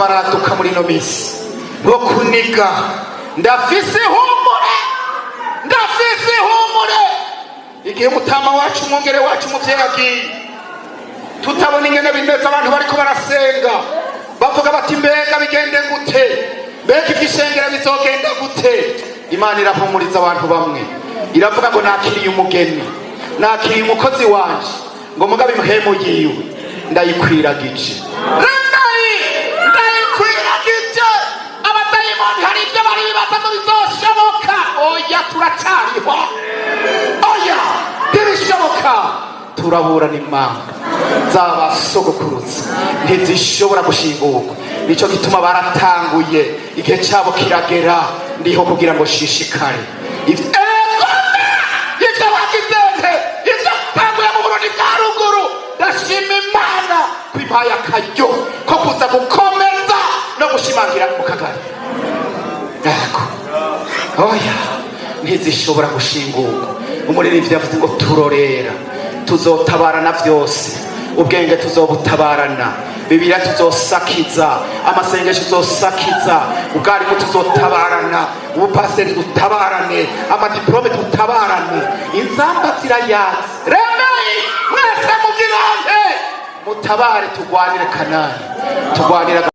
Baraduka muri ino minsi bo kuniga. Ndafise ihumure, ndafise ihumure. Igihe umutama wacu, umwungere wacu, umuvyeyi agiye, tutabona ingene bimeze, abantu bariko barasenga bavuga bati: "Mbega bigende gute? Mbega ivy'ishengero bizogenda gute?" Imana irahumuriza abantu bamwe, iravuga ngo: "Nakiriye umugeni, nakiriye umukozi wanje," ngo mugabe impwemu yiwe ndayikwiragije. Remeye ndayikwiragije. Abadayimoni hari ibyo bari bibaza ngo bizoshoboka. Oya, turacariho. Oya, ntibishoboka. Turaburana imanga z'abasogokuruza, ntizishobora gushingurwa. Nicyo gituma baratanguye, igihe cyabo kiragera. Ndiho kugira ngo shishikare. Ivyo wagize nte, ivyo utanguye mu Burundi bwa ruguru, ndashima Imana ko impaye akaryo ko kuza gukomeza no gushimangira mu kagari. Yego, oya, ntizishobora gushingurwa. Umuririmbyi yavuze ngo: "Turorera, tuzotabarana vyose, ubwenge tuzobutabarana, Bibiliya tuzosakiza, amasengesho tuzosakiza, ubwarimu tuzotabarana, ubupasiteri dutabarane, amadiplome dutabarane." Inzamba zirayaze. Remeye mwese mugirante mutabare, tugwanire Kanani, tugwanire.